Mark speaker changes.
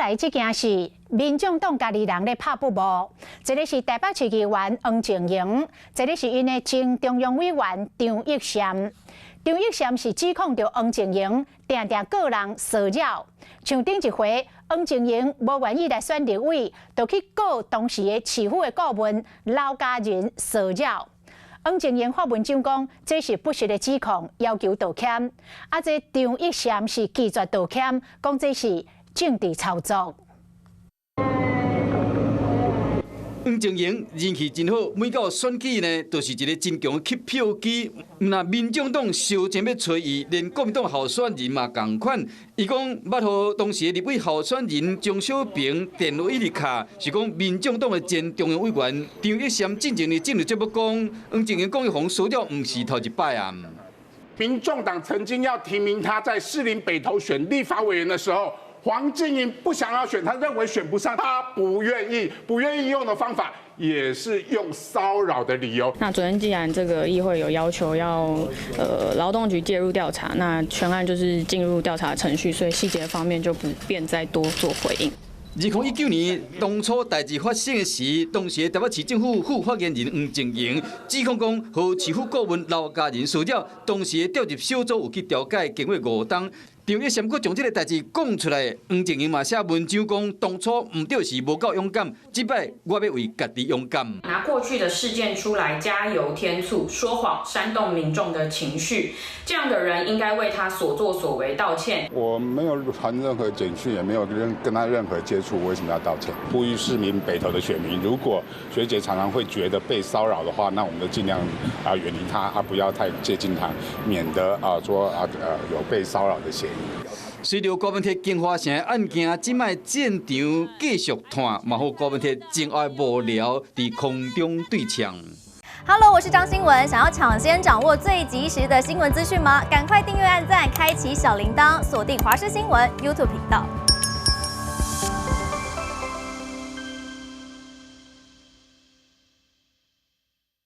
Speaker 1: 來這件是民眾黨家己人咧拍布幕，一个是台北市議員黃靜瑩，一个是𪜶的前中央委員張益善。張益善是指控著黃靜瑩定定告人騷擾，像頂一回黃靜瑩無願意來選立委，就去告當時的市府的顧問劉家人騷擾。黃靜瑩發文章講，這是不實的指控，要求道歉。啊，這張益善是拒絕道歉，講這是政治操作。
Speaker 2: 黃靜瑩人氣真好，每到選舉呢，就是一个真強的吸票機。毋但民眾黨相爭欲揣伊，連國民黨候選人嘛仝款。伊講捌予當時的立委候選人鍾小平電話一直敲，是講民眾黨的前中央委員張益善進前佇政治節目講，黃靜瑩講伊予騷擾，毋是頭一擺啊。
Speaker 3: 民眾黨曾經要提名他在士林北投選立法委員的時候，黃靜瑩不想要選，他認為選不上，他不願意，不願意用的方法也是用騷擾的理由。
Speaker 4: 那昨天既然這個議會有要求要勞動局介入調查，那全案就是進入調查程序，所以細節方面就不便再多做回應。
Speaker 2: 2019年當初代誌發生的時，當時台北市政府副發言人黃靜瑩指控講，予市府顧問劉家人騷擾，當時的調入小組有去調解，經過5冬。張益善閣將這个代誌講出來，黃靜瑩嘛寫文章講，當初毋對是無夠勇敢，這擺我欲為家己勇敢。
Speaker 5: 拿過去的事件出來加油添醋，說謊煽動民眾的情緒，這樣的人應該為他所作所為道歉。
Speaker 6: 我沒有傳任何簡訊，也沒有跟他任何接觸，為什麼要道歉？呼籲市民北投的選民，如果學姐常常會覺得被騷擾的話，那我們就盡量啊遠離他，啊不要太接近他，免得啊說啊有被騷擾的嫌疑。
Speaker 2: 隨著柯文哲京華城的案件，這擺戰場繼續湠，嘛予柯文哲真愛幕僚佇空中對嗆。
Speaker 7: Hello，我是張新聞，想要搶先掌握最及時的新聞資訊嗎？趕快訂閱、按讚、開啟小鈴鐺，鎖定華視新聞 YouTube 頻道。